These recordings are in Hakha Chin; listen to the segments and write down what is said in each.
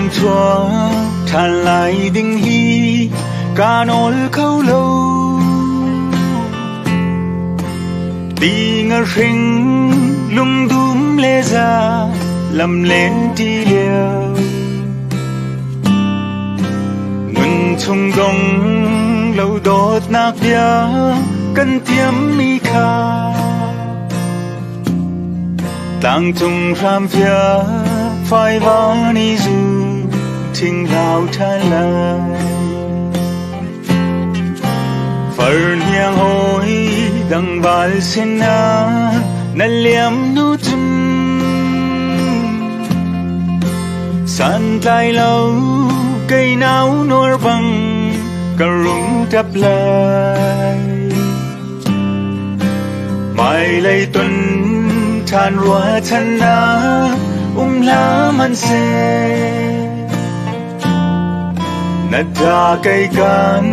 hung chuak ṭhan lai ding hi ka nawl kho lo. Ti ngahring lungdum le za lam len ti lio. Nun chung dong lo dawtnak bia kan tiammi kha Tlangcung hramfia faiva ni zu thinglau ṭhan lai. Farhniang hawi dangval sinah na liam hnu cun santlai lo kei nau nuar bang ka rung ṭap lai. Hmailei ton ṭhan ruahchannak um hlah hmanhseh na ṭa kei kan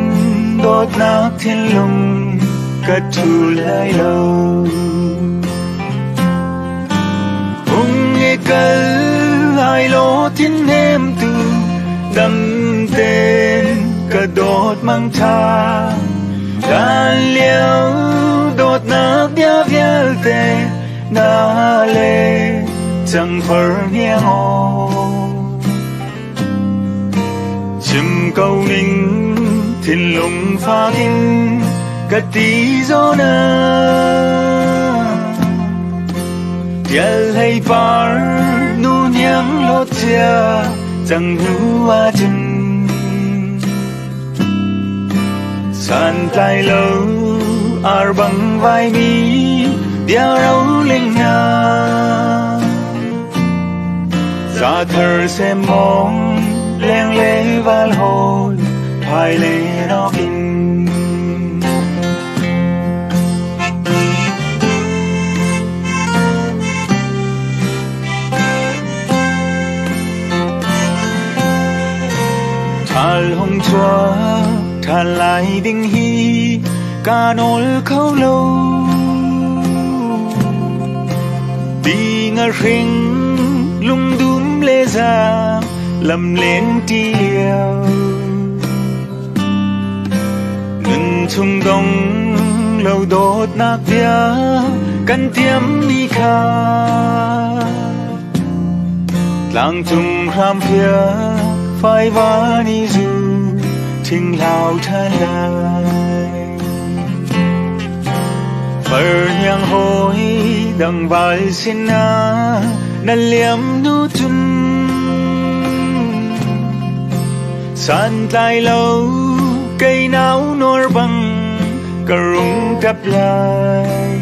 dawtnak thinlung ka ṭhu lai lo. Hung i kal lai law thinhnemtu dam tein ka dawt mangṭha. Kan lio dawtnak bia vialte na le cang far hniang aw. Chim ko ning thinlung fak in ka ti zawn ah Tial hlei par nu hniang lawt cia cang hnu ahcun Santlai lo ar bang vaimi bia roling hna Zathar semmawng leng le val hawl phai le nok in Ṭhal hung chuak ṭhan lai ding hi ka nawl kho lo. Ti ngahring lungdum le zaang lam len ti lio. Nun chung dong lo dawtnak bia kan tiammi kha Tlangcung hramfiak faiva ni zu thinglau ṭhan lai. Farhniang hawi dangval sinah na liam hnu cun santlai lo kei nau nawr bang ka rung ṭap lai.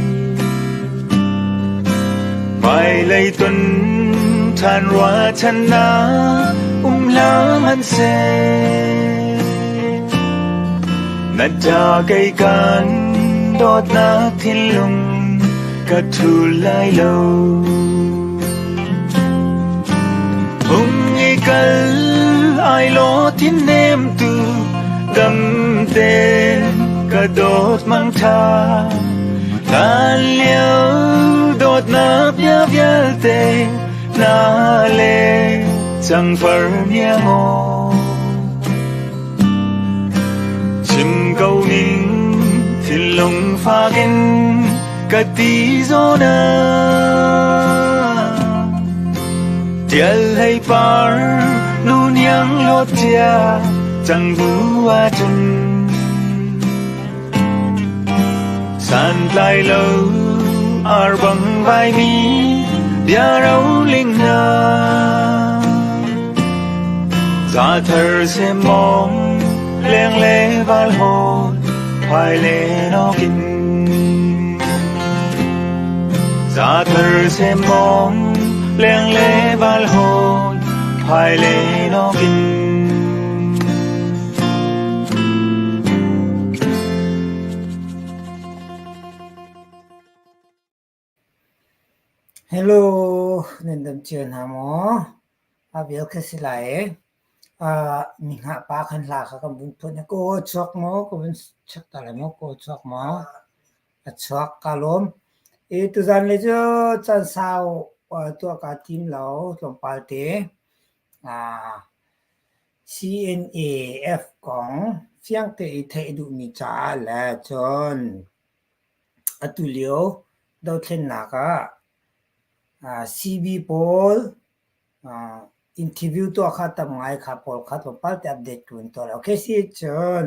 Hmailei ton ṭhan ruahchannak um hlah hmanhseh na ṭa kei kan dawtnak thinlung ka ṭhul lai lo. Hung i kal ai law thinnemtu dam tein ka dawt mangṭha. Hlan lio dawtnak bia vialte na le cangfar niang aw. Chim ko ning thinlung fak in ka ti zawn ah Tial hlei par nu niang lawt cia cang bu ahcun Santlai lo ar bang vaimi bia roling hna Zathar semmawng leng le val hawl phai le nawkin Zathar semmawng leng le val hawl phai le nawkin Hello, nan dam cio hna maw? A vial kha si lai e. Mi hngah pa khan hla kha kan vun phun. Ka aw chuak maw? Ka vun check ta lai maw? Ka aw chuak maw? A chuak ka lawm. I tuzan le cu caan sau tuah kaa tim lo tlawmpal te. CNAF kong fiangte i theih a duhmi caah le cun atulio dothlennak ah CB pawl interview tuah kha tam ngai kha pawl kha tlawmpal te update ka vun tuah lai. Okay si cun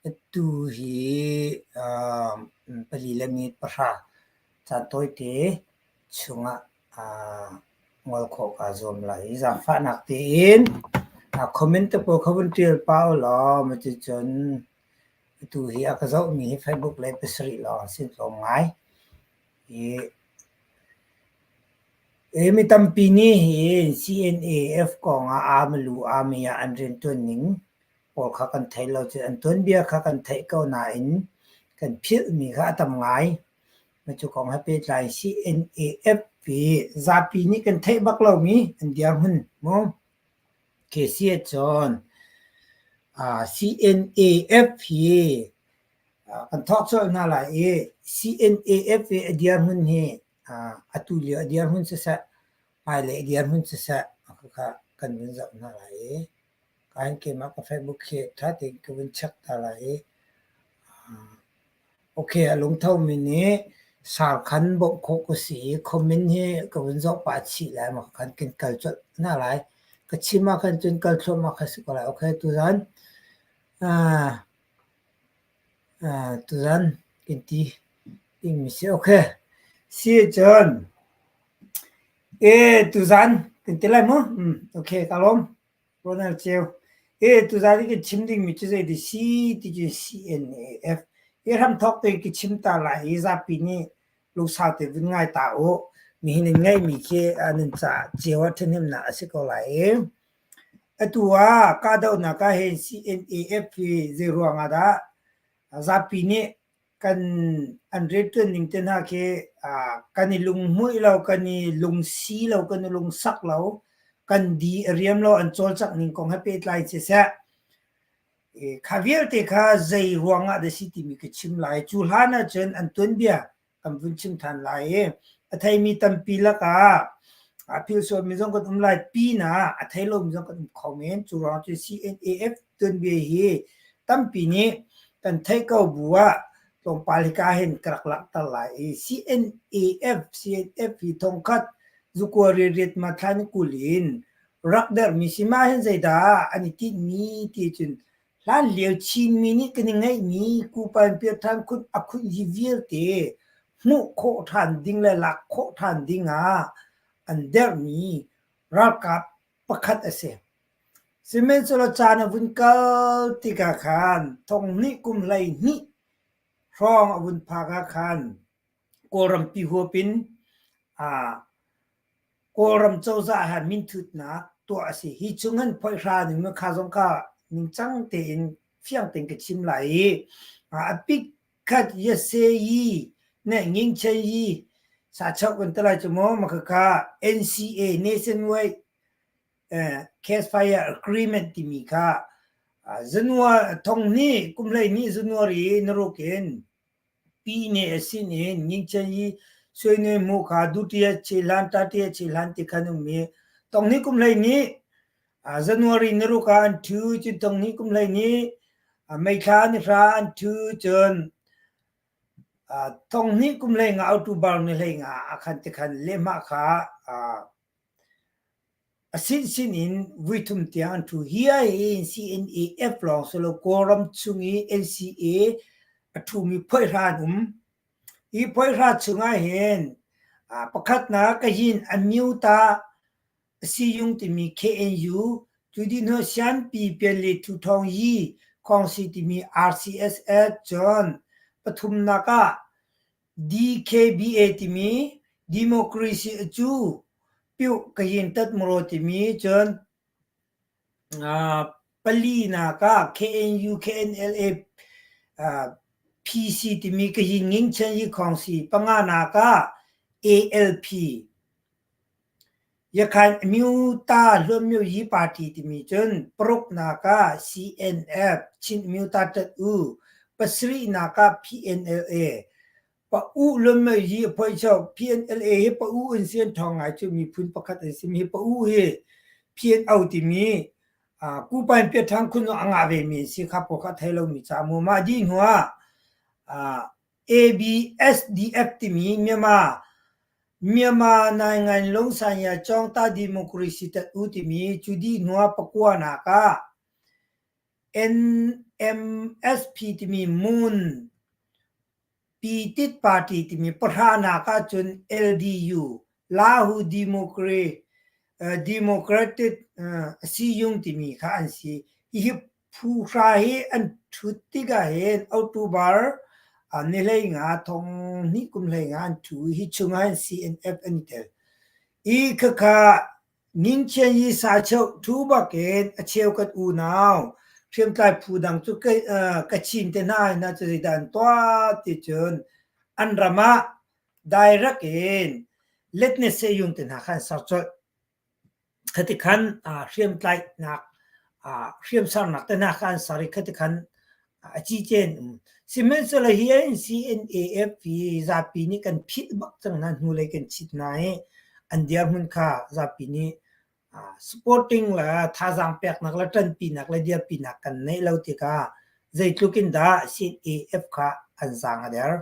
atu hi pali le minute pahra caan tawite chungah ngol khawh kaa zuam lai i zaangfahnak tein comment te pawl kha vun ṭial pah ulaw cuticun atu hi a ka zohmi hi Facebook lei pasarih lawng a si tlawm ngai. Hi mi tampi nih hin CNAF kongah aa malu aa mi ah an rianṭuan ning pawl kha kan thei lo. Cun an tuanbia kha kan theih ko nain kan philhmi kha a tam ngai. Cu kong he pehtlai CNAF hi zapi nih kan theih bak lomi an dirhmun mu. Khi si ahcun CNAF hi kan thawk colh hna lai i CNAF hi a dirhmun hi atu lio a dirhmun siseh, hmailei a dirhmun siseh khakha kan vun zoh hna lai i kahin keimah ka Facebook hi ṭha tein ka vun check ta lai i Ok, a lungthomi nih sarkhan bawmh khawh ka si i comment hi ka vun zoh pah chih lai maw khan kan kal colh hna lai. Ka chim ahkhan cun kal thluahmah kha si ko lai. Ok, tuzan tuzan kan ti dingmi si. Ok, si cun e tuzan kan ti lai maw? Ok, ka lawm. Ronald Ceu, E tuzaan i kan chim dingmi cu zei dah si ti cu CNAF hi hramthawk tein ka chim ta lai i zapi nih lungsau te vun ngai ta u. Nihin in ngeihmi khi nan caah cio ah ṭhahnemnak a si ko lai i atu ah kahdohnak ah hin CNAF hi zei ruang ah dah zapi nih kan an rianṭuan ning te hna khi kan i lunghmuih lo, kan i lungsi lo, kan i lungsak lo, kan di a riam lo, an cawlcangh ning kong he pehtlai siseh, kha vialte kha zei ruang ah dah si timi ka chim lai. Cu hlan ahcun an tuanbia kan vun chim ṭhan lai i a theimi tampi lakah a philh sualmi zong kan um lai pinah a thei lomi zong kan um kho men. Cu ruangah cun CNAF tuanbia hi tampi nih kan theih ko bu ah tlawmpal hika hin ka rak langhter lai i CNAF CNF hi thongkhat zukua riariat ma thla ni 20 in rak derhmi si mah hin zeidah an i tinhmi ti cun Hlanlio Chinmi nih kan i ngeihmi Kupan Piathan khut a khunh hi vialte hmuh khawh ṭhan ding le lak khawh ṭhan ding ah an derhmi ralkap pakhat a si. Sihmanhsehlaw caan a vun kal tikah khan thonghnih kum 12 hrawng a vun phak ah khan Kawlrampi huap in Kawlram cozah he minthutnak tuah a si. Hi chung hin phoihra ning kha zong kha ningcang tein fiang tein ka chim lai i a pik khat Yaseyi ne Ngingcheyi sachoh kan ti lai cu maw makhakha NCA Nationwide Ceasefire Agreement timi kha January thong hnih kum 12 January naruk in Pine a sinin Ngingchen i Suainui hmuh kha Dutiya Chehlan Tatiya Chehlan ti khan um i tonghnih kum 12 January niruk ah an ṭhu cun tonghnih kum 12 May thla nihra an ṭhu cun thonghnih kum 15 October ni 15 ah khan tikhan lehhmah kha A sinsin in voithum tiang an ṭhu. Hi ahhin CNAF lawng si lo Kawlram chung i NCA a ṭhumi phoihra an um. Hi phoihra chung ahhin pakhatnak kahin Amyota Siyung timi KNU, cu dih hnu Sianpi Pianle Thu Thawng Yi Khawngsi timi RCSS, cun pathumnak ah DKBA timi democracy cu Pyuh Kayin Tatmaraw timi cun palinak ah KNU KNLA PC timi Kayin Ngingchen Yikhawngsi panganak ah ALP Yakhan Amyota Hluanmyo Yi Party timi cun paruknak ah CNF Chin Amyota Tat U pasarihnak ah PNLA Pa-u Luanmyo Yi a phoih PNLA hi pa-u an si an ṭhawng ngai cu miphun pakhat an si mi hi pa-u hi PNO timi. Kupain piaṭhang khun a ngah vemi an si kha pawl kha a thei lomi caah maw mah dih hnuah ABSDF timi Myanmar Myanmar Naingan Lungsanya Cawngta Democracy Tat U timi cu dih hnuah pakuanak ah NMSP timi Moon Pitit Party timi pahranak ahcun LDU Lahu Democratic Siyung timi kha an si. Hihi phu hra hi an ṭhut tikah hin October ni 15 thong hnih kum 15 an ṭhu i hi chungah hin CNF an i tel. I khakha Ningqian i sacheuh ṭhu bakin a cheukhat unau hriamtlai phu dang cu Kachin te hna hin cu zeidah an tuah ti cun an ram ah direct in letne seyung te hna kha an ser colh. Khati khan hriamtlaihnak hriamsarnak te hna kha an ser i khati khan a cicen um. Sihmanhsehlaw hi CNAF hi zapi nih kan philh bak cang hna hnulei kan chit hna i an dirhmun kha zapi nih supporting le thazaang peknak le ṭanpinak le dirpinak kan neih lo tikah zeitluk in dah CNAF kha an zaang a der.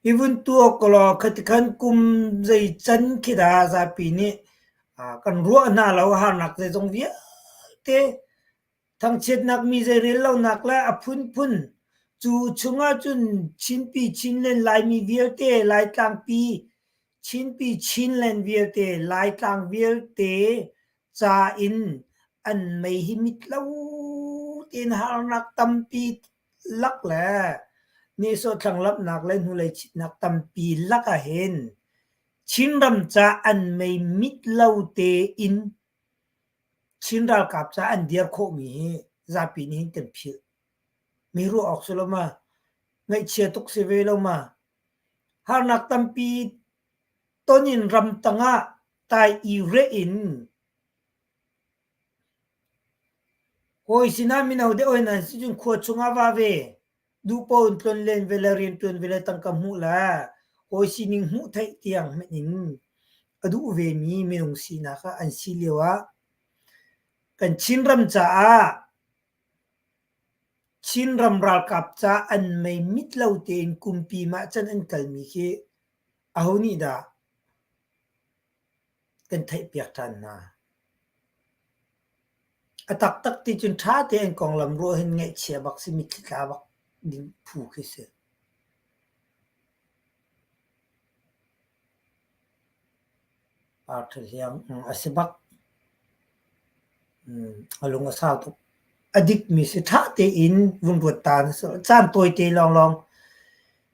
Hi vun tuak law khatikhan kum zei can khi dah zapi nih kan ruah hna lo harnak zeizong vialte thangchiatnak mi zeirel lonak le a phunphun cu chungah cun Chinpi Chinland Laimi vialte Laitlangpi Chinpi Chinland vialte Laitlang vialte ca in an mei hi mit lo tein harnak tampi lak le nehsawh thlanglamhnak le hnulei chitnak tampi lak ahhin Chinram ca an mei mit lo tein Chin ralkap ca an dir khawhmi hi zapi nih hin kan philh. Mi ruah awk si lo ma? Ngaihchia tuk si ve lo ma? Harnak tampi ton in ramtang ah tai i reh in Hawi sinah mino deuh in an si cun khua chungah va ve. Duh paoh in tlonlen ve le rianṭuan ve le tangka hmuh le hawi sining hmuh theih tiang hmanh in a duh vemi minung sinak ah an si lio ah kan Chinram caah Chinram ralkap ca an mei mit lo tein kumpi mah can an kalmi khi aho nih dah kan theihpiak ṭhan hna. A taktak ti cun ṭha tein konglam ruah hin ngaihchia bak si mitthli tla bak ding phu khi si. Par ṭha hliang a si bak. A lung a sau tuk. A dikmi si ṭha tein vun ruat ta na si. Caan tawite lawnglawng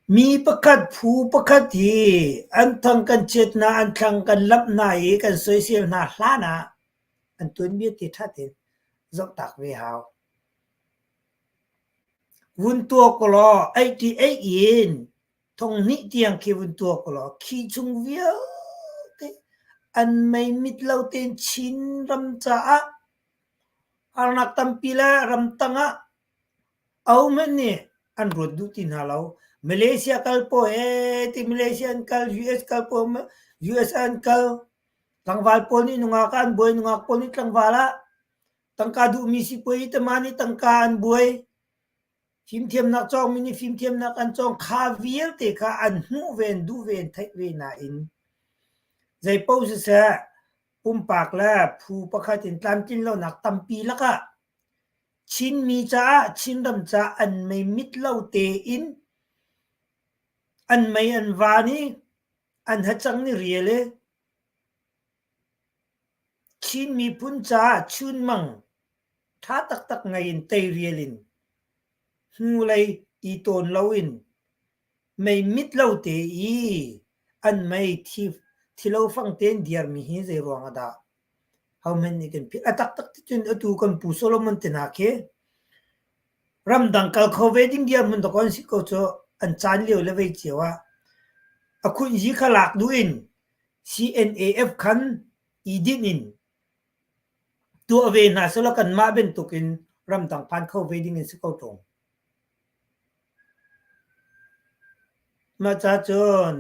Mi pakhat phu pakhat hi an thang kan chiat hna, an thlang kan lamh hna i kan soisel hna hlan ah an tuanbia te ṭha tein zohtak ve hau. Vun tuak law 88 in thonghnih tiang khi vun tuak law khi chung vialte an meimit lo tein Chinram caah harnak tampi le ramtang ah Ahohmanh nih an ruat duh ti hna lo. Malaysia kal paoh he ti Malaysia an kal, US kal paoh US an kal. Tlangval pawl nih nungak ah an buai, nungak pawl nih tlangval ah tangka duhmi sipuai tama nih tangka an buai. Fimthiamnak cawngmi nih fimthiamnak an cawng. Kha vialte kha an hmuh ve, an duh ve, an theih ve nain zeipaoh siseh pumpak le phu pakhat in tlamtlin lonak tampi lakah Chinmi caah Chinram caah an mei mit lo tein an mei an van i an hacang nih rial i Chin miphun caah chunmang ṭha taktak ngei in teirial in hnulei i tawn loin mei mit lo te i an mei thilo fang tein dirmi hi zei ruang ah dah Hohmanh nih kan philh. A taktak ti cun atu kan pu Solomon te hna khi ramdang kal kho ve ding dirhmun dawk an si ko cu an caan lio le vei cio ah a khunhzi kha lak duh in CNAF khan i dinh in tuah ve hna selaw kanmah bantuk in ramdang phan kho ve ding in si ko ṭung. Mah ca cun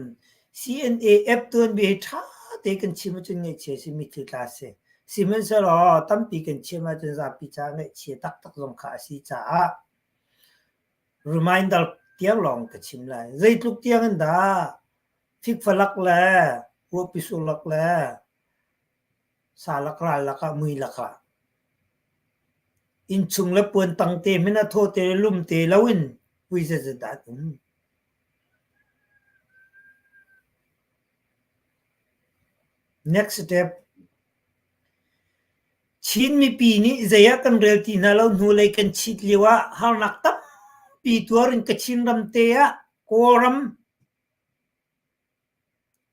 CNAF tuanbia hi ṭha te kan chim ahcun ngaihchia si mitthli tla si. Sihmanhsehlaw tampi kan chim ahcun zapi caah ngaihchia taktak zong kha a si caah reminder tiang lawng ka chim lai. Zeitluk tiang in dah fikfalak le ruahpi lak le salak ral lakah mui lakah innchung le puan tang te hmanh ah thaw te le lum te loin vui zeizat dah an um. Next step. Chin mipi nih zei ah kan rel ti hna lo hnulei kan chit lio ah harnak tampi tuar in Kachin ram te ah Kawlram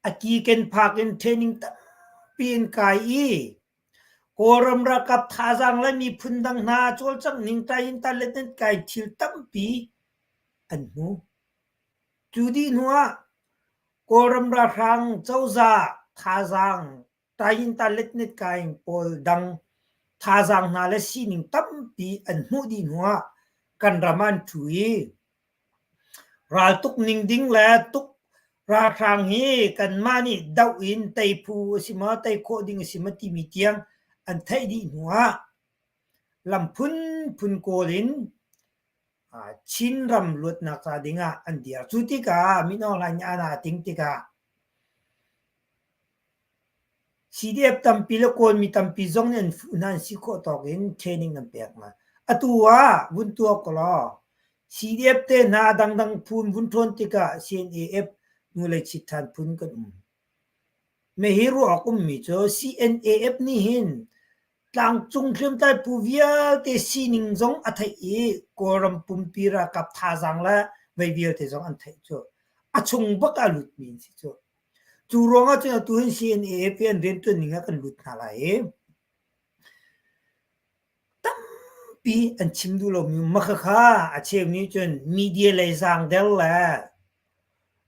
a kiken phak in training tampi in kai i Kawlram ralkap thazaang le miphun dang hna cawlcangh ning tlai in talet in kai thil tampi an hmu. Cu dih hnu ah Kawlram ralhrang cozah thazaang tayin talet net kaing pawl dang thazaang hna le sining tampi an hmuh dih hnu ah kan ram ah an ṭhu i Raltuk ning ding le tuk ralhrang hi kanmah nih doh in tei phu a si maw, tei khawh ding a si maw timi tiang an theih dih hnu ah lam phunphun kawl in Chinram luatnak ca ding ah an dir. Cu tikah Min Aung Hlaing nih an aa ting tikah CDF tampi le Kawlmi tampi zong nih an fuh hna an si khawh tawk in training an pek hna. Atu ah vun tuak law CDF te hna dangdang phun vun ṭhawn tikah CNAF hnulei chit ṭhan phun kan um. Mei ruah awk ummi cu CNAF nih hin tlangcung hriamtlai phu vialte sining zong a theih i Kawlram pumpi ralkap thazaang le vei vialte zong an theih cu. A chung bak ah lutmi an si cu. Cu ruangah cun atu hin CNAF hi an rianṭuan ning ah kan lut hna lai i tampi an chim duh lomi makhakha a cheu nih cun media lei zaangder le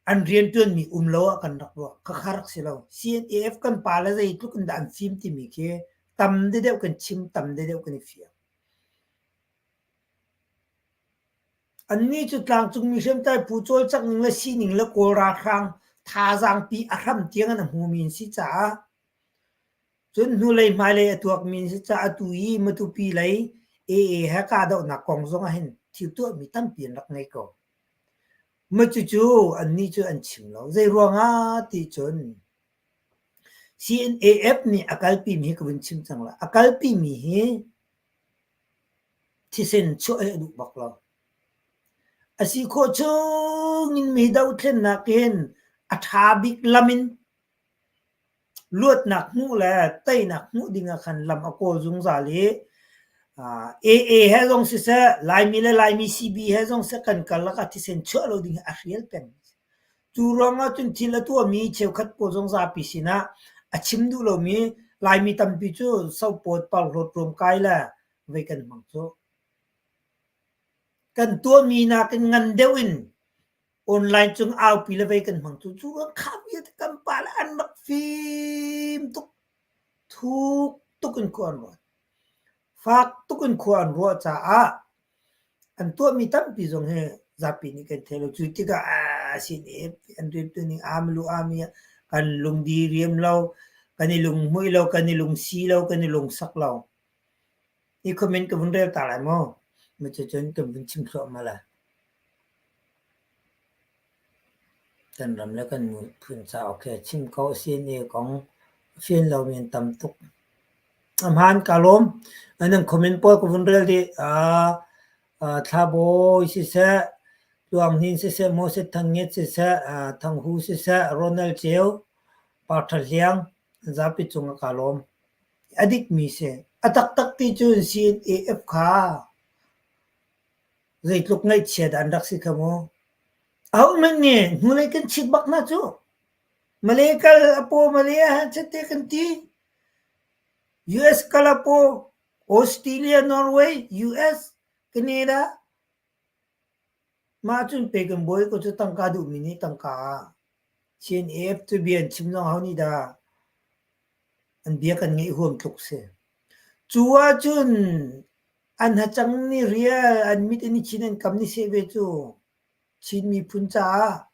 an rianṭuanmi um lo ah kan rak ruah. Khakha rak si lo. CNAF kan pa le zeitluk in dah an fim timi khi tam deuhdeuh kan chim, tam deuhdeuh kan i fiang. Annih cu tlangcungmi hriamtlai phu cawlcangh ning le sining le Kawl ralhrang thazaangpi a hram tiang in a hmumi an si caah cun hnulei hmailei a tuakmi an si caah atu i Matupi lei AA he kahdohnak kong zong ah hin thil tuahmi tampi an rak ngei ko. Mah cucu annih cu an chim lo. Zeiruang ah ti cun CNAF nih a kalpimi hi ka vun chim cang lai. A kalpimi hi Thisen chuah hi a duh bak lo. A si khawh chungin mi dothlennak in a ṭha bik lam in luatnak hmuh le teinak hmuh ding ah khan lam a kawl zungzal i AA he zong siseh, Laimi le Laimi CB he zong siseh kan karlak ah thisen chuah lo ding hi a hrial peng. Cu ruangah cun thil a tuahmi cheukhat pawl zong zapi sinah a chim duh lomi Laimi tampi cu sopawt parhlawt ruamkai le vei kan hmang cu. Kan tuahmi nakin ngan deuh in online cung aupi le vei kan hmang cu. Cu ruang kha vialte kan pale an rak fim tuk. Thuk tuk in khua an ruat. Fak tuk in khua an ruah caah an tuahmi tampi zong hi zapi nih kan thei lo. Cu tikah aa sin i an riantuan ning aa malu aa mi kan lungdi riam lo, kan i lunghmuih lo, kan i lungsi lo, kan i lungsak lo. Hi comment ka vun rel ta lai maw? Cucun kan vun chim thluahmah lai. Kan ram le kan miphun cauk hi chim ko a si ni kong a fian lomi an tam tuk. A hmaan kaa lawm. Nan comment pawl ka vun rel dih. Thlabawi siseh, Tluang Hnin siseh, Moses Thang Ngiat siseh, Thang Hu siseh, Ronald Ceu, Par Ṭha Hliang, an zapi cungah kaa lawm. A dikmi si. A taktak ti cun CNAF kha zeitluk ngaihchia dah an rak si kha mu. Ahohmanh nih hnulei kan chit bak hna cu. Malay kal a paw Malay ah chette kan ti. US kal a paw Australia, Norway, US, Canada. Mah cun pe kan buai ko cu tangka duhmi nih tangka. CNAF cu bia an chim zong ho nih dah an bia kan ngeih huam tluk si. Cu ahcun an hacang nih rial an mit in i chin an kam ni seh ve cu Chin miphun caah.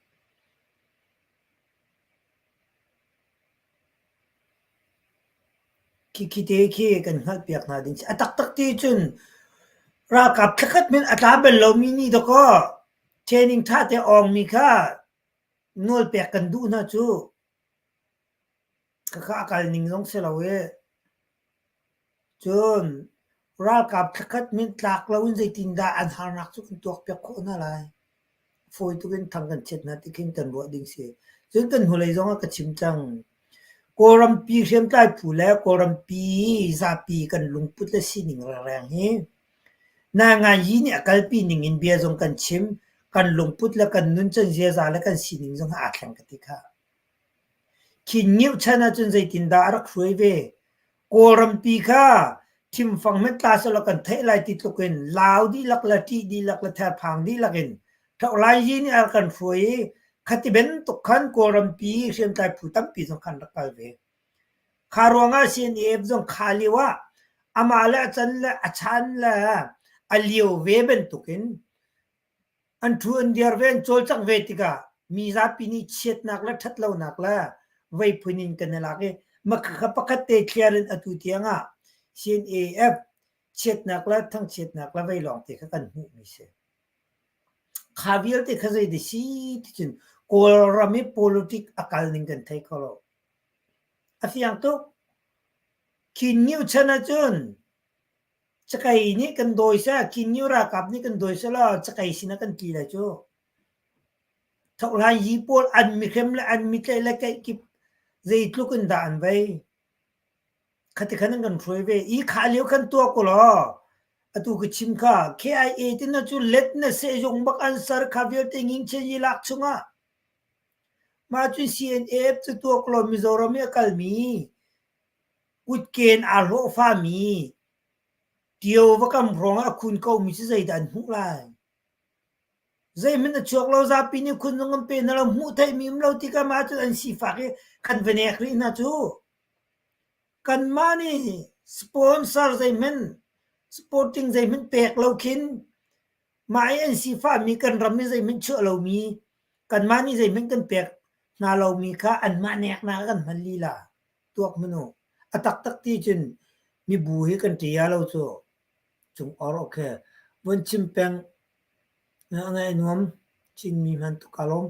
Khikhi te khi kan hngalhpiak hna ding si. A taktak ti cun ralkap thlakhat men a tla bal lomi nih dakaw training ṭha te awngmi kha nawlpek kan duh hna cu. Khakha a kal ning zong si lo i. Cun ralkap thlakhat men tlak loin zeitindah an harnak cu kan tuakpiak khawh hna lai. Fawi tuk in thang kan chiat hna ti khin kan ruah ding si. Cun kan hnulei zong ah ka chim cang. Kawlrampi hriamtlai phu le Kawlrampi zapi kan lungput le sining rengreng hi Nainganyi nih a kalpi ning in bia zong kan chim, kan lungput le kan nuncan ziaza le kan sining zong aa thleng ka ti khah. Khin Ngioh chan ahcun zeitindah a rak hruai ve? Kawlrampi kha thimfang hmanh tla sehlaw kan theih lai ti tluk in lau dihlak le ṭih dihlak le therphang dihlak in Ṭhohlayzi nih a rak kan hruai i khati bantuk khan Kawlrampi hriamtlai phu tampi zong khan rak kal ve. Kha ruangah CNAF zong kha lio ah amah le a can le a chan le a lio ve bantukin An ṭhu an dir ve, an cawlcangh ve tikah mi zapi nih chiatnak le ṭhatlonak le vei phun in kan i lak i makhakha pakhat te thliar in atu tiang ah CNAF chiatnak le thangchiatnak le vei lawngte kha kan hmuhmi si. Kha vialte kha zei dah si ti cun Kawlram i politic a kal ning kan thei kho lo. A fiang tuk. Khin Ngiu chan ahcun Cakei nih kan dawi seh, Kinyu ralkap nih kan dawi selaw cakei sinah kan tli lai cu. Thohlan yi pawl an mihrem le an mitlaih le keih kip zeitluk in dah an vei. Khati khan an kan hruai ve. I kha lio khan tuah ko law atu ka chim kha KIA tina cu let na sehzung bak an ser kha vialte ngingchen yi lak chungah. Mah cun CNAF cu tuah ko law Mizoram i a kalmi Kutken aa hlawhfami Tio va kam hrawng ah a khun komi cu zeidah an hmuh lai? Zeihmanh a chuak lo, zapi nih khun zong an pe hna lo, hmuh theihmi um lo tikah mah cun an sifak i kan va nek rih hna cu. Kanmah nih sponsor zeihmanh, supporting zeihmanh pek lo khin mah i an sifahmi kan ram i zeihmanh chuah lomi, kanmah nih zeihmanh kan pek hna lomi kha anmah neknak ah kan hman lila. Tuak hmanh u. A taktak ti cun mibu hi kan ṭia lo cu. Cung or okay. Vun chim peng a ngaih a nuam. Chinmi hman tuk kaa lawm.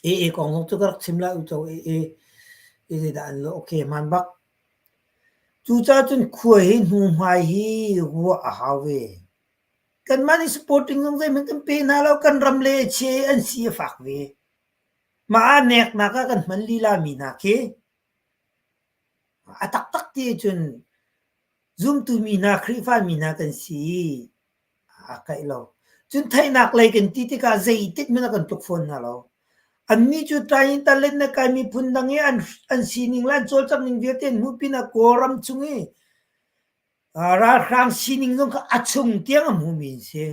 AA kong zong cu ka rak chim lai uco AA i zeidah an lawh okay hmaan bak. Cucaah cun khua hi hnuhmai hi ruah a hau ve. Kanmah nih supporting zong zeihmanh kan pe hna lo. Kan ram le a chia i an si a fak ve. Mah ah neknak ah kan hman lila mi hna khi a taktak ti ahcun zumtu mi hna Khrihfa mi hna kan si i aa kaih lo. Cun theihnak lei kan ti tikah zeitik hmanh ah kan tluk fawn hna lo. Annih cu tlai in talent na kai miphun dang i an, an sining le an cawlcangh ning vialte an hmuh pinah Kawlram chung i ralhrang sining zong kha a chung tiang a hmumi an si.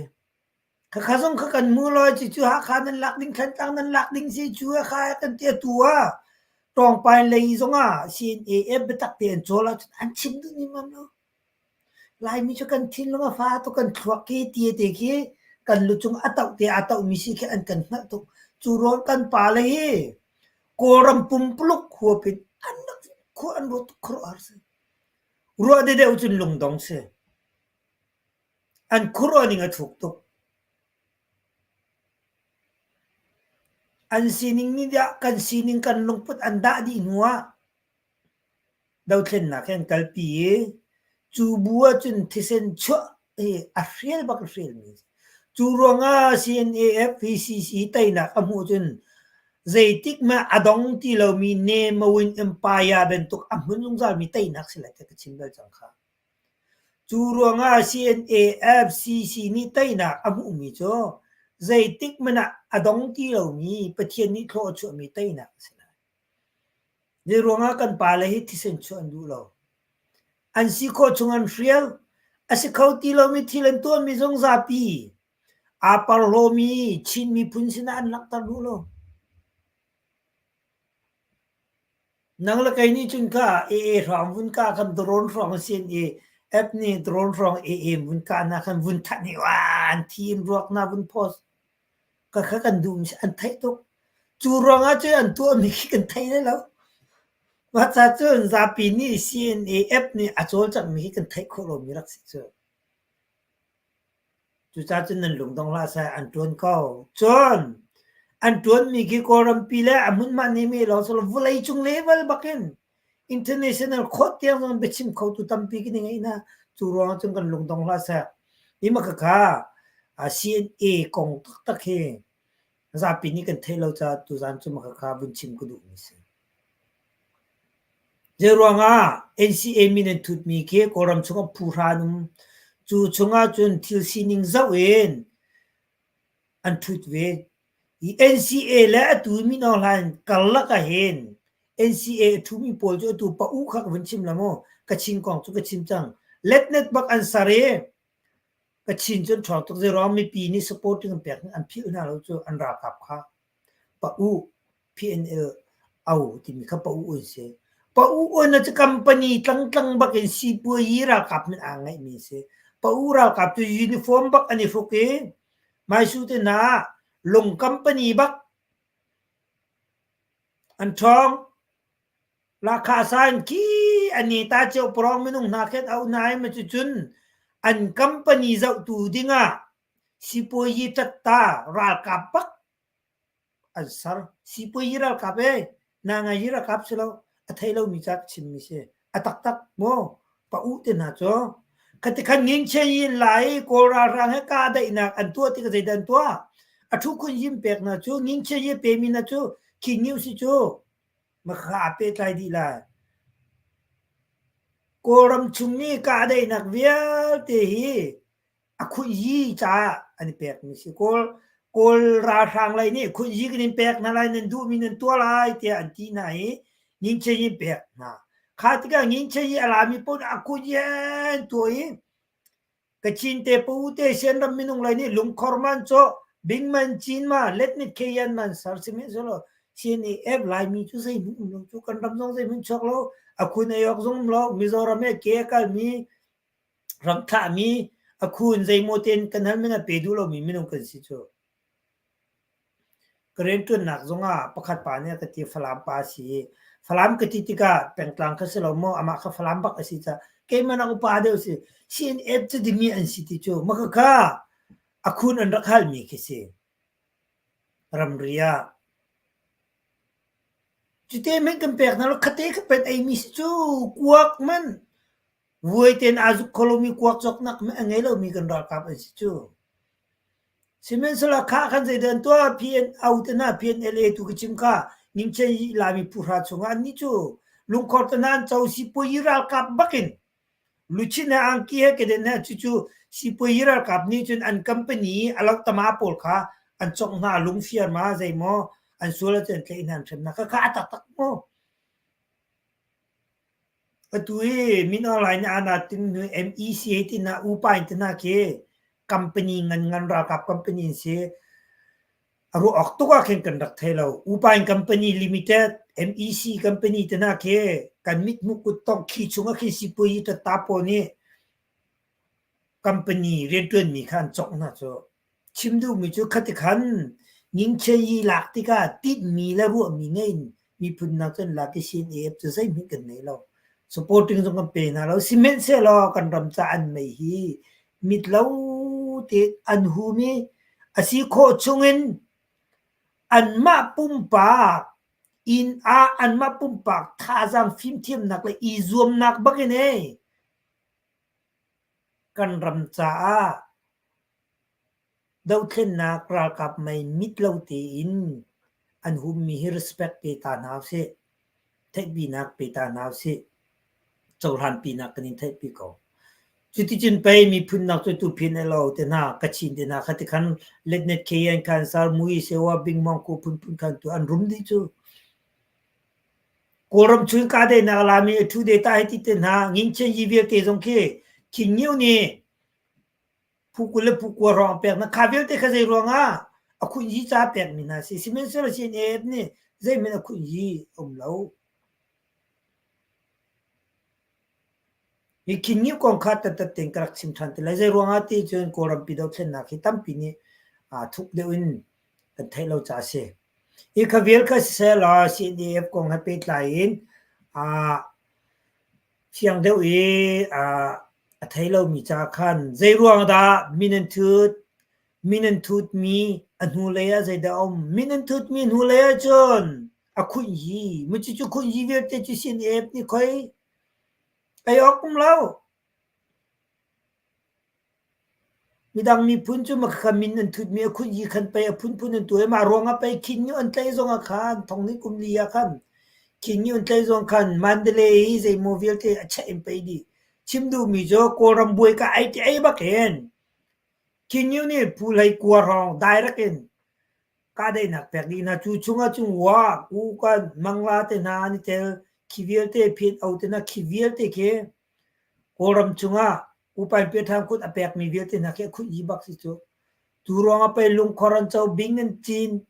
Khakha zong kha kan hmu lo cucu Hakha nan lak ding Thantlang nan lak ding si cu kha kan ti atu ah Tawngpain lei zongah CNAF biatak te an cawl ahcun an chim duh ning ngam lo. Laimi cu kan thinlung a fa tuk kan thluak khi tie te khi kan lucung a toh te aa tohmi si khi an kan hngalh tuk. Cu ruang kan pale hi Kawlram pumpuluk huap in an rak khua an ruat tuk khuaruahhar si. Ruah dedeuh cun lungdong si. An khuaruah ning a thuk tuk. An sining nih dah kan sining kan lungput an dah dih hnu ah dothlennak hi an kalpi i cu bu ahcun thisen chuah hi a hrial bak a hrialmi a si. Cu ruangah CNAF VCC teinak a hmuh cun zeitik hmanh a dong ti lomi Nemawin Empire bantuk a hmun zungzalmi teinak si lai ti ka chim bal cang kha. Cu ruangah CNAFCC nih teinak a hmuhmi cu zeitik hmanh ah a dong ti lomi Pathian nih thlawh a chuahmi teinak a si lai. Zeiruangah kan pale hi thisen chuah an duh lo. An si khawh chung an hrial. A si kho ti lomi thil an tuahmi zong zapi aa porhlawmi Chin miphun sinah an langhter duh lo. Nang le kei nih cun kha AA hrawng vun kah khan drone hrawng a sin i app nih drone hrawng AA vun kah na khan vun thanh i an thi in ruak na vun post ka kha kan duh mi an theih tuk. Cu ruangah cun an tuahmi khi kan thei lai lo. Mah ca cun zapi nih CNA app nih a cawlcanghmi hi kan theih khawh lomi rak si cu. Cucaah cun nan lungdong hlah seh, an ṭuan ko. Cun an ṭuanmi khi Kawlrampi le a hmunhma nih mi lawng si lo vawleicung level bakin international court tiang zong biachim khotu tampi kan i ngeih hna. Cu ruangah cun kan lungdong hlah seh. Hi mah khakha CNA kong taktak hi zapi nih kan theih lo caah tuzaan cu mah khakha vun chim ka duhmi si. Zeiruangah NCA min an thutmi khi Kawlram chungah phu hra an um. Cu chungah cun thil sining zoh in an thut ve. Hi NCA le atu Min Aung Hlaing karlak ahhin NCA a thumi pawl cu atu pa u kha ka vun chim la mu. Kachin kong cu ka chim cang. Letnet bak an ser i Kachin cu an ṭhawng tuk. Zeiruang mipi nih supporting an pek an philh hna lo cu an ralkap kha. Pa u PNL au timi kha pa u an si. Pa u on cu company tlangtlang bak in sipuayi ralkap min aa ngeihmi a si. Pa u ralkap cu uniform bak an i hruk i Maisu te hna lung company bak an ṭhawng. Lahkhah san khi an i ta cio parong minung hna khin au hna i cucun an company zohtu dingah sipuayi ṭatta ralkap bak an ser. Sipuayi ralkap ee, nangayi ralkap si lo, a thei lomi ca ka chimmi si. A taktak maw? Pa u te hna cu. Khati khan ngingchen yin lai i Kawl ralhrang he kahdaihnak an tuah tikah zeidah an tuah? A thu khun yim pek hna cu, ngingchen yi pemi hna cu, khi ngiu si cu, makha aa pehtlai dih lai. Kawlram chung i kahdaihnak vialte hi a khunyi caah an i pekmi si. Kawl Kawl ralhrang lei nih khunyi kan in pek hna lai nan duhmi nan tuah lai tiah an ti hna i ngingchen in pek hna. Kha tikah ngingchen i a lami paoh nih a khunyi an tuah i Kachin te pu te Sianram minung lei nih lungkhor man cawh bing man cin ma letnit kheyan man sar sihmanhsehlaw CNAF Laimi cu zeihmanh um lo cu kan ram zong zeihmanh chuak lo a khun ei awk zong um lo Mizoram he ke a kalmi ram thlahmi a khun zeimaw tein kan hal men a pe duh lomi minung kan si cu. Ka rianṭuannak zongah pakhat pa nih a ka ti Falam pa a si i Falam ka ti tikah pengtlang kha si lo maw amah kha Falam bak a si caah keimah nak upa deuh si CNF cu dimi an si ti cu maka kha a khun an rak halmi khi si. Ramri ah Cute men kan pek hna lo khate kha pen eimi si cu kuak man Vuai tein aa zuk kho lomi kuak cawknak a ngei lomi kan ralkap an si cu. Sihmanhsehlaw khah khan zeidah an tuah? PN au te hna PNLA tu ka chim kha ningchen i Laimi phuhra chungah annih cu lungkhor te hna an co sipuayi ralkap bakin luchin he angki he keden he cucu sipuayi ralkap nih cun an company a lohtama pawl kha an congh hna lungfiar ma zeimaw an sual ahcun an tlaih hna an hrem hna khakha a taktak maw? Atu hi Min Aung Hlaing nih aa tin hnu MEC hei ti hna, upa in ti hna khi company nganngan ralkap company an si. A ruah awk tuk ah khin kan rak thei lo. Upa in company limited, MEC company te hna khi kan mithmuh kuttongh khi chung ah khin sipuazi ṭatta pawl nih company rianṭuanmi kha an cawk hna cu. Chim duhmi cu khati khan ngingchia i lak tikah tinhmi le ruahmi ngei in miphun nak cun lak i CNAF cu zeihmanh kan nei lo. Supporting zong kan pe hna lo. Sihmanhsehlaw kan ram ca an mei hi mit lo tein an hum i a si khawh chungin anmah pumpak inn ah anmah pumpak thazaang fimthiamnak le i zuamnak bak in ei kan ram caah Dothlennak ralkap mei mit lo tein an hummi hi respect pe ta hna usih. Theihpinak pe ta hna usih. Cohlanpinak kan in theihpi ko. Cuticun pei miphun nak cu tuphin elo te hna, Kachin te hna kha ti khan letnet KN khan sar mui sewa bingmong ku phunphun khan tu an rum dih cu. Kawlram chung kahdaihnak a lami a ṭhu de ta hei ti te hna, ngingchen yi vialte zong khi Khin Ngiu nih phu 20 le phu 9 hrawng peknak kha vialte kha zei ruangah a khunyi ca pekmi hna si. Sihmanhsehlaw CNAF nih zeihmanh a khunyi a um lo. Hi Khin Ngiu kong kha tattat tein ka rak chim ṭhan te lai. Zei ruangah ti cun Kawlrampi dothlennak hi tampi nih thuk deuh in kan theih lo caah a si. Hi kha vial kha siseh law CNDF kong he pehtlai in. Fiang deuh i a thei lomi ca khan zeiruang dah min an thut? Min an thutmi a hnulei ah zeidah a um? Min an thutmi hnulei ahcun a khunhyi. Cucu khunhyi vialte cu CNF nih khoi ei awk um lo. Midang miphun cu makhakha min an thutmi a khunhyi khan pei a phunphun an tuah i mah ruangah pei Khin Nyu an tlaih zongah khan thong nih kum li ah khan Khin Nyu an tlaih zong khan Mandalay i zeimaw vialte a cheh in pei dih. Chim duhmi cu Kawlram buai ka ei ti ei bak hin Khin Nyu nih phu hlei kua hrawng direct in kahdaihnak pek dih hna. Cu chungah cun Wa, Kukan, Mangla te hna an i tel. Khi vialte Phin O te hna khi vialte khi Kawlram chungah Upain Piathang kut a pekmi vialte hna khi a khuh dih bak si cu. Tu ruangah pei lungkhor an co bing an cin.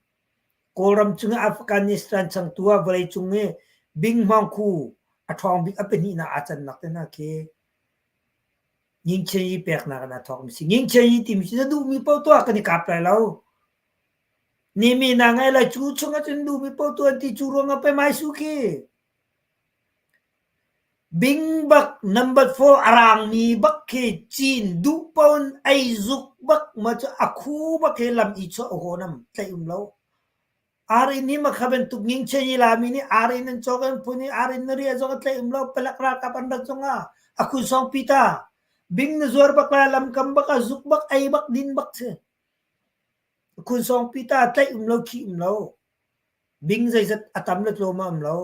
Kawlram chung i Afghanistan changtu ah vawleicung i bing hmangkhu a ṭhawng bik a pahnihnak aa cannak te hna khi Ngingchiayi peknak in aa thawkmi si. Ngingchiayi timi cu na duhmi paoh tuah kan i kap lai lo. Nimi na ngai lai cu chungah cun duhmi paoh tuah an ti cu ruangah pei mai su khi. Bing bak number 4 a rangmi bak khi cin duh paoh in ei zuk bak ma cu a khu bak khi lam i chuah haw nam tlaih um lo. Ar-inn hi makha bantuk ngingchian i Lami nih ar-inn an cawk an phun i ar-inn na riah zong a tlaih um lo palek ralkap an rat zongah a khun sawngpi ta. Bing na zuar bak lai lamkam bak ah zuk bak ei bak din bak si. A khun sawngpi ta tlaih um lo khih um lo. Bing zeizat a tam le tlawm a um lo.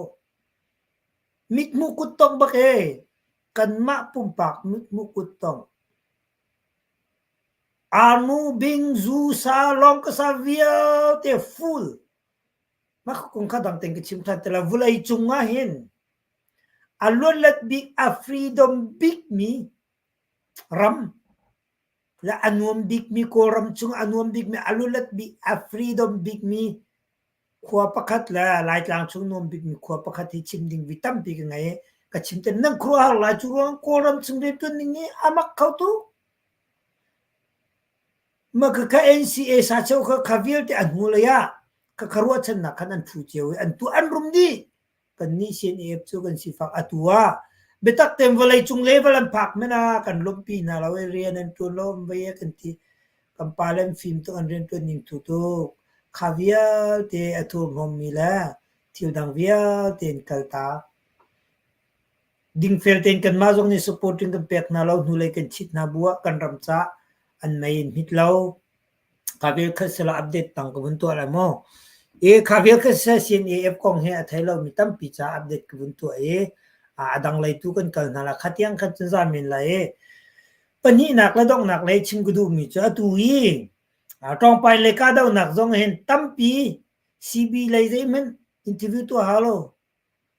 Mithmuh kuttongh bak ee kanmah pumpak mithmuh kuttongh. Arnu, bing, zu, sa, lawng ka sa vialte full. Mah kong kha dang tein ka chim ṭhan te lai. Vulei cung ah hin a luatlet bik, a freedom bikmi ram le a nuam bikmi Kawlram chung a nuam bikmi, a luatlet bik, a freedom bikmi Khua pakhat le Laitlang chung nuam bikmi khua pakhat hi chim ding vi tampi ka ngei i ka chim te nan khuaruahhar lai cu ruang Kawlram chung rianṭuan ning hi a mak kho tuk. Mah khakha NCA sacheu kha kha vialte a hnu lei ah khakha ruahchannak khan an ṭhu cio i an tuah an rum dih. Kannih CNAF cu kan sifak atu ah biatak tein vawleicung level an phak men ah kan lawmhpi hna lo i rian an ṭuan lo an vei kan ti. Kan pale an fim tuk an rianṭuan ning thu tuk. Kha vialte a thurhnawmmi le thil dang vialte in kaltak. Dingfel tein kanmah zong nih supporting kan pek hna lo hnulei kan chit hna bu ah kan ram caah an mei in hmit lo. Kha vial kha sila update tang ka vun tuah lai maw? I kha vial kha sila CNAF kong hi a thei lomi tampi caah update ka vun tuah i a dang lei tu kan kal hna la. Kha tiang khan cun za men lai i pahnihnak le donghnak lei chim ka duhmi cu atu i ṭawngpai le kahdohnak zong hin tampi CB lei zeihmanh interview tuah hau lo.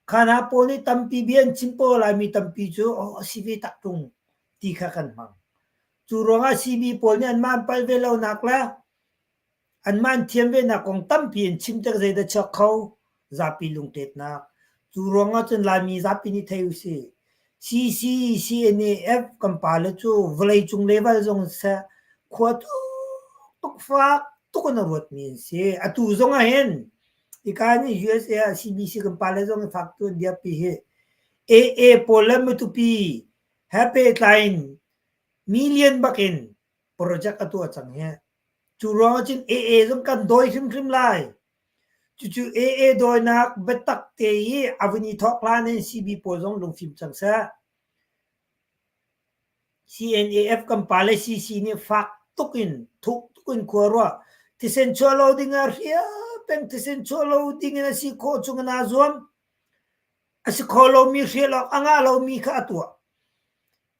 Kha hna pawl nih tampi bia an chim pawl laimi tampi cu aw a si ve tak ṭung ti kha kan hmang. Cu ruangah CB pawl nih anmah an palh ve lonak le anmah an thiam venak kong tampi an chim tik zeidah chuak kho zapi lungtetnak. Cu ruangah cun Laimi zapi nih thei usih. CC, CNAF kan pale cu vawleicung level zong seh khua tuk fak tuk in a ruatmi an si. Atu zong ah hin Hika nih USA ah CBC kan pale zong i fak tu an dirpi hi AA pawl le Matupi he pehtlai in million bak in project a tuah cang hi. Cu ruang ah cun AA zong kan dawi hrimhrim lai. Cucu AA dawinak biatak te i a vun i thawk hlan in CB pawl zong lungfim cang seh. CNAF kan pale CC nih fak tuk in thuk tuk in khua ruah thisen chuah lo ding ah hrial peng thisen chuah lo ding in a si khawh chung in aa zuam a si kho lomi hrial awk a ngah lomi kha a tuah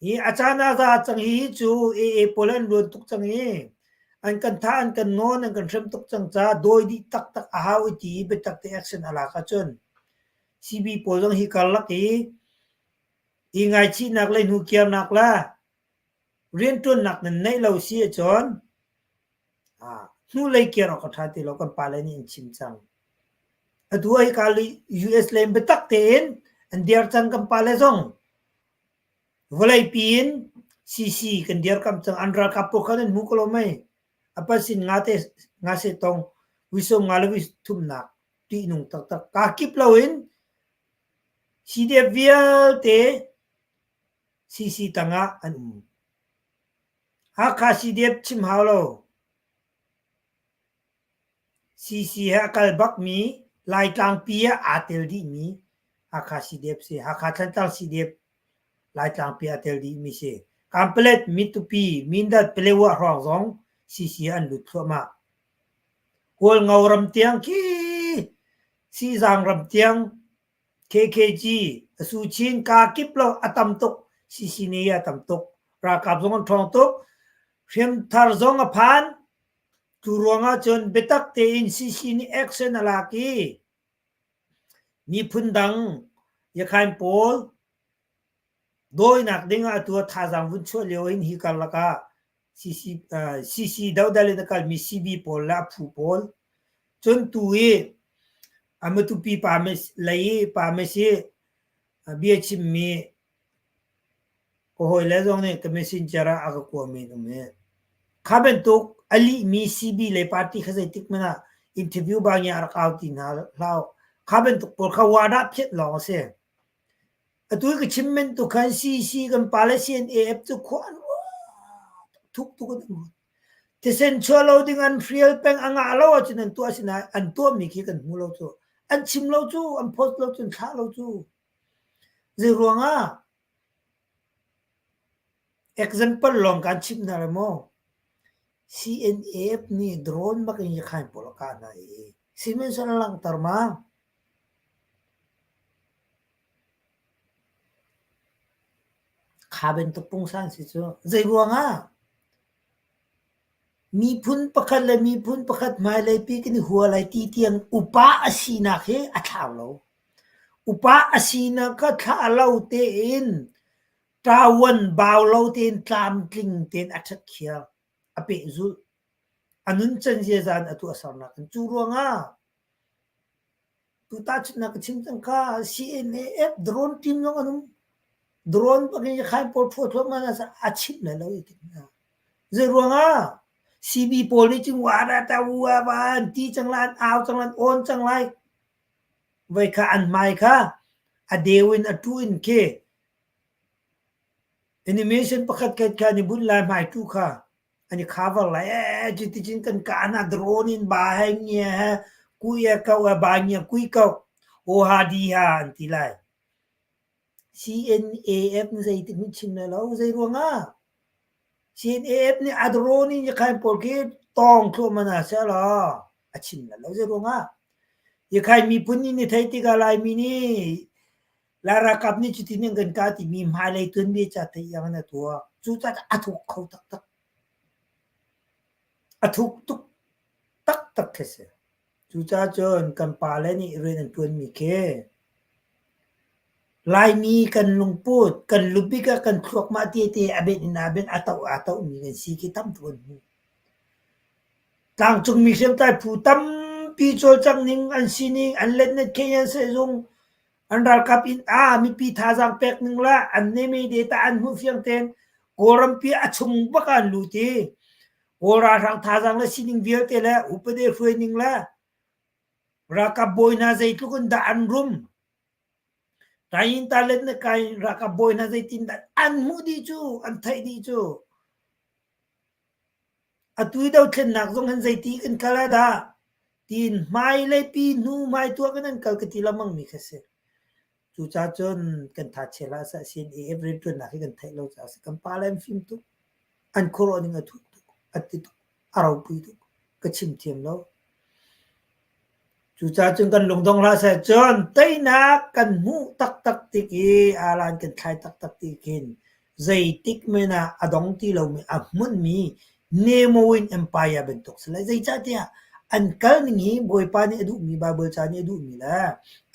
hi a caan a za cang hi cu AA pawl an luan tuk cang i an kan thah an kan nawn an kan hrem tuk cang ca dawi dih taktak a hau i ti biatak te action a lak ahcun CB pawl zong hi karlak i I ngaichihnak le hnukirnak le rianṭuannak nan neih lo si ahcun hnulei kir awk a ṭha ti lo kan pale nih an chim cang. Atu ah hika US lei in biatak tein an dir cang kan pale zong. Vawleipi in CC kan dirkamh cang. An ralkap pawl kha nan hmu ko lo mei? A pasin nga te nga se tong wisawm nga le wi thumnak ṭihnung taktak. Kaa kip loin. CDF vialte CC tangah an um. Hakha CDF chim hau lo. CC he a kal bakmi Laitlangpi ah aa tel dihmi Hakha CDF si. Hakha Thantlang CDF Laitlangpi ah aa tel dihmi si. Kanpalet, Mitupi, Mindat, Palewa hrawng zong CC an lut thluahmah. Hualngo ram tiang khi Sizang ram tiang KKG, Asuchin kaa kip lo a tam tuk. CC nih a tam tuk. Ralkap zong an ṭhawng tuk. Hriamthar zong a phan. Cu ruangah cun biatak tein CC nih action a lak i miphun dang Yakhain pawl dawinak dingah atu ah thazaang vun chuah lio in hi karlak ah CC, CC dodal in a kalmi CB pawl le a phu pawl cun tu i a Matupi pa lei i pa Messi bia chimmi Ka hawile zong nih ka messenger ah a ka kuami an um i kha bantuk a lihmi CB le party kha zeitik hmanh ah interview bang in a rak au ti hna hlah. Kha bantuk pawl kha wadah phiat lawng a si. Atu i ka chim bantuk khan CC kan pa le CNAF cu khua an thuk tuk an um. Thisen chuah lo ding an hrial peng a ngah lo ahcun an tuah asinain an tuahmi khi kan hmu lo cu. An chim lo cu, an post lo cu, an thlah lo cu. Zei ruangah Example lawng kaan chimh hna lai maw? CNF nih drone bak in yakhain pawl a kah hna i sihmanhsehlaw a langhter ma? Kha bantuk pungsan si cu. Zei ruangah? Miphun pakhat le miphun pakhat hmailei pi kan i hua lai ti tiang upa a sinak hi a thlau lo. Upa a sinak kha thlah lo tein ṭavuan bau lo tein tlamtling tein a ṭhatkhiar, a pehzulh. A nuncan ziaza in a tuahsernak in. Cu ruangah Tu tahchunhnak ka chim cang kha CNAF drone team zong an um. Drone bak in khain pawl ṭhua thluahmah hna a chimh lai lo i ti hna. Zei ruangah CB pawl nih cun wa da ta wa ba an ti cang lai, an au cang lai, an awn cang lai. Voi kha an hmai kha a deu in a tu in khi animation pakhat khat kha an i bunh lai hmai tu kha an i cover lai ee cuticun kan kah hna drone in ba he ngia he kui he ko he ba ngia kui ko ho ha di ha an ti lai CNAF nih zeitik hmanh chim lai lo zei ruangah CNAF nih a drone in yakhain pawl khi tawng thluahmah hna seh law a chim lai lo zei ruangah yakhain miphun nih ni thei tikah Laimi nih Lai ralkap nih cutin an kan kah timi hmailei tuanbia ca theih iang in a tuah. Cucaah a thuk kho taktak. A thuk tuk taktak khi si. Cucaah cun kan pale nih rian an ṭuanmi khi Laimi kan lungput, kan lubik ah kan thluak mah tete a benh in aa benh, a toh aa tohmi kan si khi tam tuk an hmuh. Tlangcungmi hriamtlai phu tampi cawlcangh ning, an sining, an letnet khen sehzung, An ralkap inn ah mipi thazaang pek ning le an neme data an hmuh fiang tein Kawlrampi a chung bak ah an lut i Kawl ralhrang thazaang le sining vialte le upade hruai ning le ralkap bawi hna zeitluk in dah an rum Tayin talet na kai ralkap bawi hna zeitin dah an hmuh dih cu an theih dih cu Atu i dothlennak zong hin zeiti kan kal ah dah tiin hmailei pi hnu hmai tuak in an kal ka ti lengmangmi kha si. Cucaah cun kan thachiat hlah seh CNA rianṭuannak hi kan theih lo caah a si. Kan pale an fim tuk, an khuaruah ning a thuk tuk, a ti tuk, a ropui tuk, ka chim thiam lo. Cucaah cun kan lungdong hlah seh. Cun teinak kan hmuh taktak tik i alan kan thlai taktak ti khin zeitik men ah a dong ti lomi a hmunmi Nemoin Empire bantuk si lai. Zeicahtiah an kal ning hi Bawipa nih a duhmi Baibal ca nih a duhmi le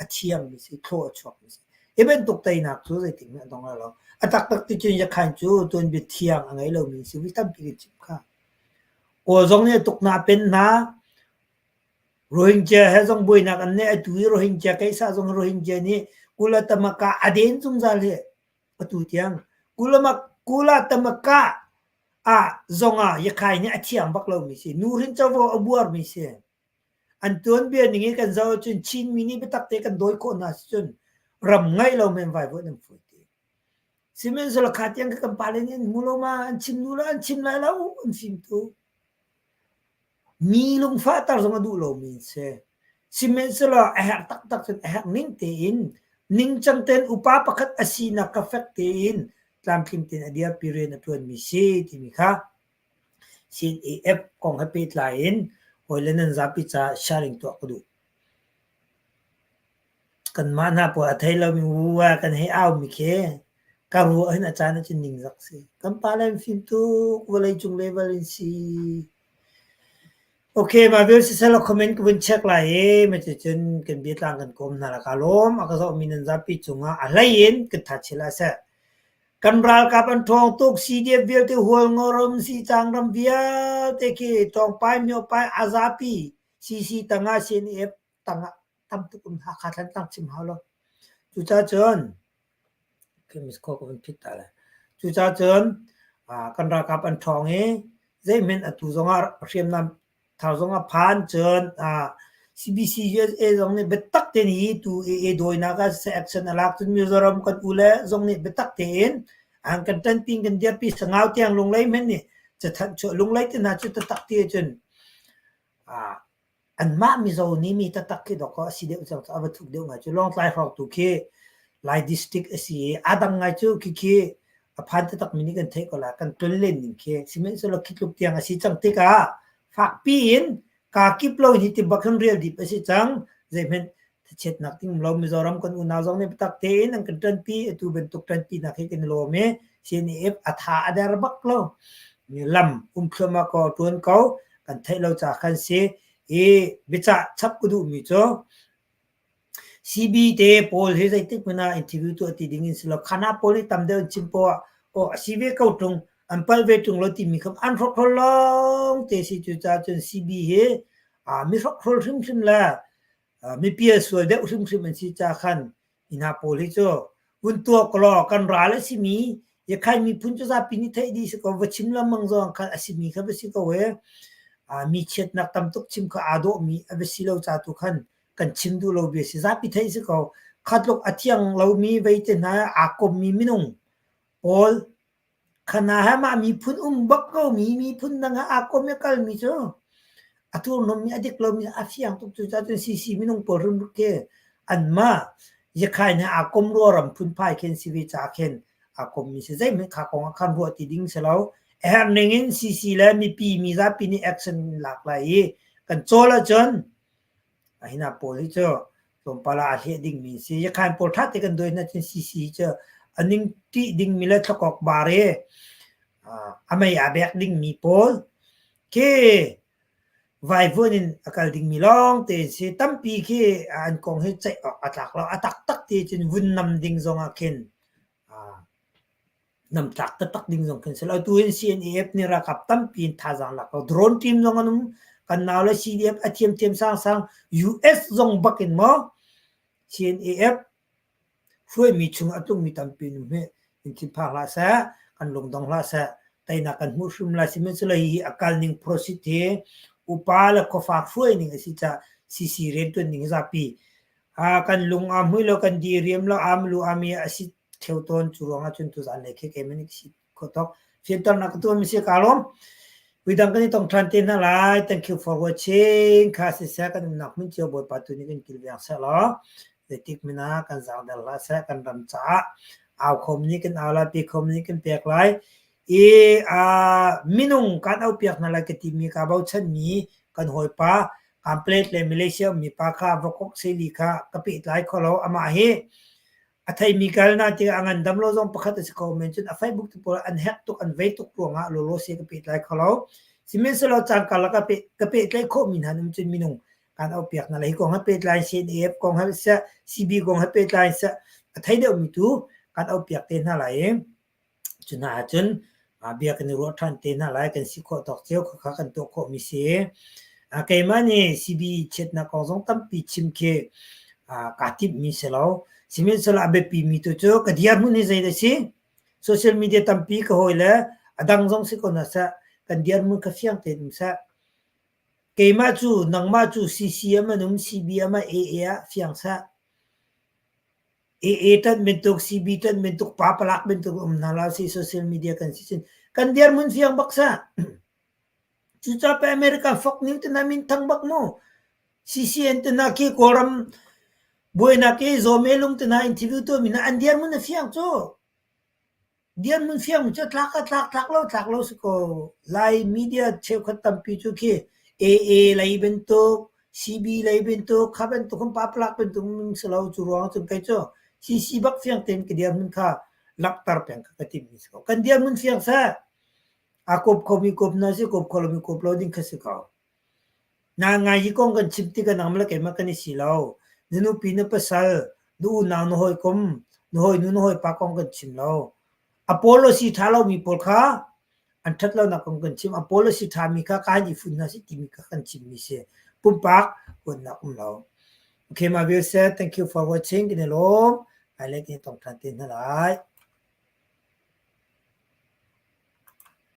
a thiangmi si, thlaw a chuakmi si. Hi bantuk teinak cu zeitik hmanh a dong lai lo. A taktak ti cun Yakhain cu tuanbia thiang a ngei lomi si. Vi tampi kan chim kha. Kawl zong nih a tuk hna, a pen hna. Rohingya he zong buainak an neih. Atu i Rohingya keisah zong Rohingya nih Kulatamaka a den zungzal hi atu tiang. Kulatamaka ah zongah Yakhai nih a thiang bak lomi si. Nuhrin covo a buarmi si. An tuanbia ning i kan zoh ahcun Chinmi nih biatak te kan dawi khawh hna si cun. Ram ngeih lo men vaivuanh an fawi te. Sihmanhsehlaw kha tiang kha kan pale nih an hmu lo ma, an chim duh lo, an chim lai lo, an fim tuk. Mi lungfahter zong a duh lomi an si. Sihmanhsehlaw a herh taktak cun a herh ning tein ningcang tein upa pakhat a sinak kha fek tein tlamtling tein a dirpi rian a ṭuanmi si timi kha CNAF kong he pehtlai in hawile nan zapi caah sharing tuah ka duh. Kanmah hna pawl a thei lomi ua kan hei aumi khi ka ruah hin a caan ahcun ningzak si. Kan pale an fim tuk, vawleicung level in si. Okay, mah vial siseh comment ka vun check lai i cuticun kan biatlang kan kawm hna la ka lawm. A ka zohmi nan zapi cungah a hlei in kan tha chil ah seh. Kan ralkap an ṭhawng tuk, CDF vialte Hualngoram, Sihcang ram vialte khi Tawngpai, Myopai, a zapi CC tangah CNF tangah tam tuk um Hakha Thantlang chim hau lo. Cucaah cun khua ka vun phit ta lai. Cucaah cun kan ralkap an ṭhawng i zeihmanh atu zongah hriamnam thar zong a phan cun CBC USA zong nih biatak tein hi tu AA dawinak ah siseh action a lak cun Mizoram kan u le zong nih biatak tein an kan ṭanpi kan dirpi Sangau tiang Lunglei hmanh nih cathanh chuah Lunglei te hna cu taktak ti ahcun Anmah Mizo nih mi taktak khi dawkaw a si deuh cang cu a va thuk deuh ngai cu. Lawngtlai hrawng tu khi Lai district a si i a dang ngai cu khikhi a phan taktakmi nih kan theih ko lai. Kan tlun len ning khi. Sihmanhsehlaw khi tluk tiang a si cang tikah fakpi in kaa kip lo in hiti bak hin rial dip a si cang. Zeihmanh thachiatnak ding um lo. Mizoram kan unau zong nih biatak tein an kan ṭanpi. Atu bantuk ṭanpinak hi kan i lawm i CNF a tha a der bak lo. Lam um thluahmah ko, ṭuan ko. Kan theih lo ca khan si. I biacah chap ka duhmi cu CB te pawl hi zeitik hmanh ah interview tuah ti ding in si lo. Khana pawl hi tam deuh in chim poah ah aw a si ve ko ṭung, an palh ve ṭung lo timi kha an hrokhrol lawng te si. Cucaah cun CB hi mi hrokhrol hrimhrim le mipi a sual deuh hrimhrim an si ca khan hi hna pawl hi cu vun tuak law kan ral a simi Yakhai miphun cu zapi nih theih dih si ko va chim lengmang zong khan a simi kha va si ko e mi chiatnak tam tuk chim kha aa dawhmi a va si lo ca tu khan kan chim duh lo bia si zapi theih si ko khatluk a thiang lomi vei te hna aa kommi minung pawl Khana he mah miphun um bak ko mi miphun dang ah aa kom i kalmi cu a thurhnawmmi a dik lomi a fiang tuk. Cucaah cun CC minung pawl hrimhrim khi anmah Yakhine he aa kom rua ram phunphai khin si ve caah khin aa kommi si. Zeihmanh kha kong ah khan ruah ti ding si lo. A herh ning in CC le mipi mizapi nih action lak lai i kan cawl ahcun Hi hna pawl hi cu tlawmpal ah aa hliah dingmi an si. Yakhan pawl ṭha te kan dawi hna cun CC hi cu a ning ṭih dingmi le thlakawk bar i a mei aa bek dingmi pawl khi vaivuan in a kal dingmi lawng te an si. Tampi khi an kong hi ceih awk a tlak lo. A taktak ti cun vun nam ding zongah khin Namtlak taktak ding zong kan si lo. Atu hin CNAF nih ralkap tampi in thazaang lak ko. Drone team zong an um. Kan nau le CDF a thiamthiam sangsang US zong bak in maw CNAF hruaimi chung a tlungmi tampi in um hi in thinphang hlah seh, kan lungdong hlah seh, teinak kan hmuh hrim lai. Sihmanhsehlaw hihi a kal ning proceed hi upa le khuafa hruai ning a si caah CC riantuan ning hi zapi kan lung aa hmui lo, kan diriam lo, aa malu aa mi a si ṭheo tawn. Cu ruangah cun tuzaan lei khi keimah nih si khawh tawk fianternak ka tuahmi si ka lawm. Midang kan i tong ṭhan te hna lai. Thank you for watching. Kha siseh kan umnak hmun cio Bawipa tu nih kan kilveng seh law zeitik hmanh ah kan zaangder hlah seh kan ram caah au khom nih kan au lai, pe khom nih kan pek lai. I minung kan au piak hna lai ka timi ka bochanmi kan hawipa Kamplet le Malaysia ummi pa kha Vakok Seli kha ka pehtlai kho lo. Amah hi a theimi kal na tikah a ngandam lo zong pakhat a si kho men cun a Facebook te pawl an hack tuk an vei tuk ruangah lawlaw se ka pehtlai kho lo sihmanhsehlaw caan karlak ah ka pehtlaih khawhmi hna um cun minung kan auh piak hna le hi kong he pehtlai CNAF kong he seh CB kong he pehtlai seh a thei deuhmi tu kan auh piak te hna lai i Cu hna ahcun bia kan i ruah ṭhan te hna lai. Kan si khawh tawk cio khakha kan tuah khawhmi si. Keimah nih CB chiatnak kong zong tampi chim khi kaa timhmi si lo. Sihmanhsehlaw a biapimi tu cu ka dirhmun hi zeidah a si? Social media tampi ka hawi le a dang zong si ko hna seh, kan dirhmun kha fiang tein um seh. Keimah cu, nangmah cu CCM an um, CB ah AA ah fiang seh. AA ṭanh bantuk, CB ṭanh bantuk, papalak bantuk um hna hlah sih social media kan si cun kan dirhmun fiang bak sah. Cucaah pei America Fox News te hna min thang bak mu. CCN te hna khi Kawlram buainak i Zaw Me Lung te hna interview tuahmi hna an dirhmun a fiang cu. Dirhmun fiang cu tlak ah tlak, tlak lo tlak lo si kaw Lai media cheukhat tampi cu khi AA lei bantuk, CB lei bantuk, kha bantuk kan papalak bantuk si lo cu ruang cun kei cu CC bak fiang tein ka dirhmun kha langhter peng kha ka timhmi si ko. Kan dirhmun fiang seh. Aa kawp khomi kawp hna si, kawp kho lomi kawp lo ding kha si ko. Na ngai hi kong kan chim tikah nangmah le keimah kan i si lo. Na nupi, na pasal, na unau, na hawikom, na hawinu, na hawipa kong kan chim lo. A policy ṭha lomi pawl kha an ṭhat lonak kong kan chim. A policy ṭhami kha ka han i fun hna sih timi kha kan chimmi si. Pumpak huatnak um lo. Okay, my viewers, thank you for watching. Kan i lawm. Hmailei kan i tong ṭhan te hna lai.